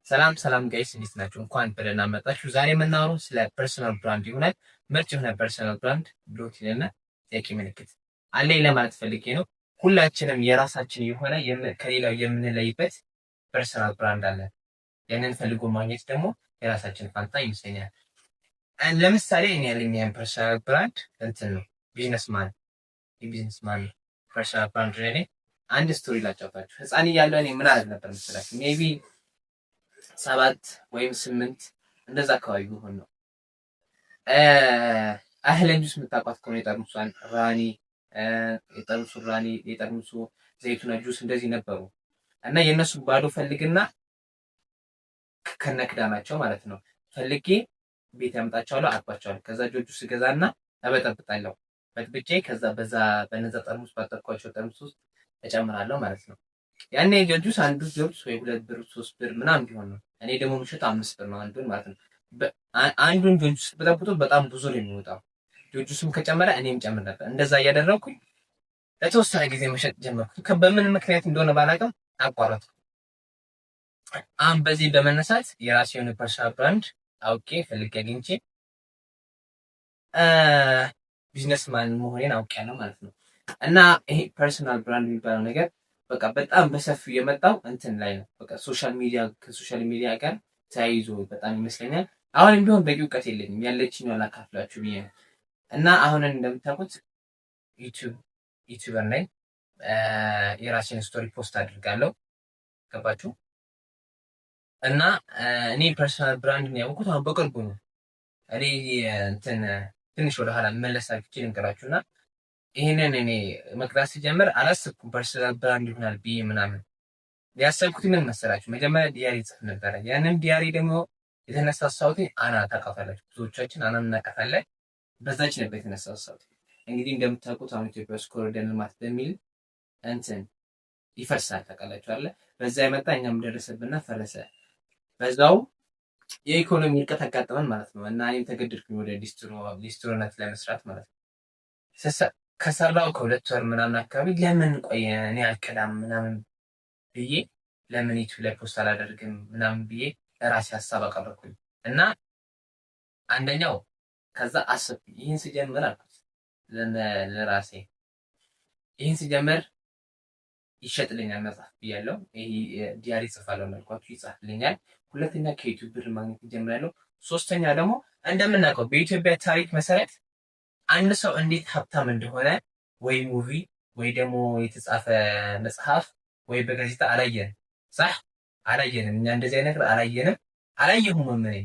ሰላም ሰላም guys፣ እንዴት ናችሁ? እንኳን በደህና መጣችሁ። ዛሬ የምናወራው ስለ personal brand ይሆናል። ምርጥ የሆነ personal brand ብሎት ይለና ጥያቄ ምልክት አለኝ ለማለት ፈልጌ ነው። ሁላችንም የራሳችን የሆነ ከሌላው የምንለይበት personal brand አለን። ያንን ፈልጎ ማግኘት ደግሞ የራሳችን ፋንታ ይመስለኛል። ለምሳሌ እኔ ያለኝ ያን personal brand እንትን ነው፣ businessman፣ የ businessman personal brand ነው። አንድ story ላጫውታችሁ። ህፃን እያለሁ እኔ ምን አደርግ ነበር መሰላችሁ? Maybe 7 ወይም 8 እንደዛ አካባቢ ቢሆን ነው። አህለን ጁስ የምታውቋት ከሆነ የጠርሙሷን ራኒ፣ የጠርሙሱ ራኒ፣ የጠርሙሱ ዘይቱና ጁስ እንደዚህ ነበሩ እና የእነሱ ባዶ ፈልግና ከነክዳናቸው ማለት ነው ፈልጌ ቤት ያመጣቸዋለሁ፣ አጥባቸዋለሁ። ከዛ ጆጁስ ገዛና እበጠብጣለሁ። በጥብጬ ከዛ በዛ በነዛ ጠርሙስ ባጠብኳቸው ጠርሙስ ውስጥ እጨምራለሁ ማለት ነው። ያኔ ጆጁስ አንዱ ጆጁስ ወይ 2 ብር 3 ብር ምናምን ቢሆን ነው። እኔ ደግሞ የምሸጠው 5 ብር ነው አንዱን ማለት ነው። አንዱን ጆጁስ በጠብጦ በጣም ብዙ ነው የሚወጣው። ጆጁስም ከጨመረ እኔም ጨምር ነበር። እንደዛ እያደረግኩኝ ለተወሰነ ጊዜ መሸጥ ጀመርኩ። በምን ምክንያት እንደሆነ ባላውቅም አቋረጥኩ። አሁን በዚህ በመነሳት የራሴ የሆነ personal brand አውቄ ፈልጌ አግኝቼ businessman መሆኔን አውቄያለሁ ማለት ነው። እና ይሄ personal brand የሚባለው ነገር በቃ በጣም በሰፊው የመጣው እንትን ላይ ነው። በቃ social media፣ ከ social media ጋር ተያይዞ በጣም ይመስለኛል። አሁንም ቢሆን በቂ እውቀት የለኝም፣ ያለችኝ ላካፍላችሁ ብዬ ነው። እና አሁን እንደምታውቁት YouTuber ነኝ። የራሴን story post አድርጋለሁ። ገባችሁ? እና እኔ personal brand ያወቅኩት አሁን በቅርቡ ነው። እኔ እንትን ትንሽ ወደኋላ መለስ አድርጌ ልንገራችሁ እና ይህንን እኔ መቅዳት ሲጀምር አላሰብኩም personal brand ይሆናል ብዬ ምናምን። ያሰብኩት ምን መሰላችሁ? መጀመሪያ diary ጽፍ ነበረ። ያንን diary ደግሞ የተነሳሳሁት አና ታውቃታላችሁ፣ ብዙዎቻችን አና እናውቃታለን። በዛች ነበር የተነሳሳሁት። እንግዲህ እንደምታውቁት አሁን ኢትዮጵያ ውስጥ ኮሪደር ልማት በሚል እንትን ይፈርሳል፣ ታውቃላችሁ አለ። በዛ የመጣ እኛም ደረሰብንና ፈረሰ። በዛው የኢኮኖሚ ውድቀት አጋጠመን ማለት ነው። እና እኔም ተገደድኩኝ ወደ ሊስትሮነት ለመስራት ማለት ነው። ከሰራው ከ2 ወር ምናምን አካባቢ ለምን ቆየ እኔ አልቀዳም ምናምን ብዬ፣ ለምን YouTube ላይ post አላደርግም ምናምን ብዬ ለራሴ ሀሳብ አቀረብኩኝ። እና አንደኛው ከዛ አሰብኩኝ፣ ይህን ስጀምር አልኩት ለራሴ፣ ይህን ስጀምር ይሸጥልኛል መጽሐፍ ብያለሁ። ይሄ diary ጽፋለሁ እንዳልኳችሁ ይጻፍልኛል። ሁለተኛ ከ YouTube ብር ማግኘት እጀምራለሁ። ሶስተኛ ደግሞ እንደምናውቀው በኢትዮጵያ ታሪክ መሰረት አንድ ሰው እንዴት ሀብታም እንደሆነ ወይ movie ወይ ደግሞ የተጻፈ መጽሐፍ ወይ በጋዜጣ አላየንም። صح፣ አላየንም። እኛ እንደዚህ አይነት ነገር አላየንም፣ አላየሁም እኔ።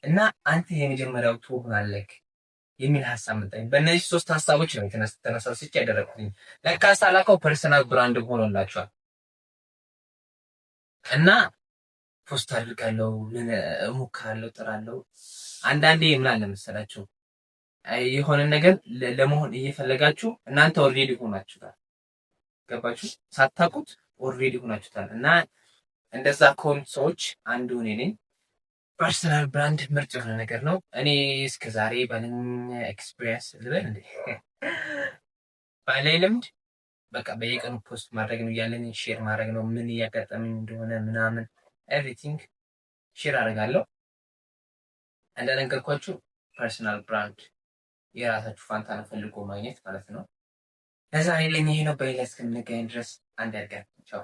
እና አንተ የመጀመሪያው ትሆናለህ የሚል ሀሳብ መጣኝ። በእነዚህ ሶስት ሀሳቦች ነው ተነሳስቼ ያደረኩት። ለካ ሳላውቀው personal brand ሆኖላቸዋል። እና post አድርጋለሁ፣ ምን እሞክራለሁ፣ ጥራለሁ። አንዳንዴ ምን አለ መሰላችሁ፣ የሆነ ነገር ለመሆን እየፈለጋችሁ እናንተ already ሆናችሁታል። ገባችሁ? ሳታውቁት already ሆናችሁታል። እና እንደዛ ከሆኑ ሰዎች አንዱ እኔ ነኝ። Personal brand ምርጥ የሆነ ነገር ነው። እኔ እስከ ዛሬ ባለኝ experience ልበል እንዴ፣ ባለኝ ልምድ በቃ በየቀኑ post ማድረግ ነው፣ ያለኝ share ማድረግ ነው። ምን እያጋጠመኝ እንደሆነ ምናምን everything share አደርጋለሁ። እንደነገርኳችሁ personal brand የራሳችሁ ፋንታ ነው ፈልጎ ማግኘት ማለት ነው። ለዛሬ ለኝ ይሄ ነው። በሌላ እስከምንገናኝ ድረስ አንድ ያድርገን። ቻው።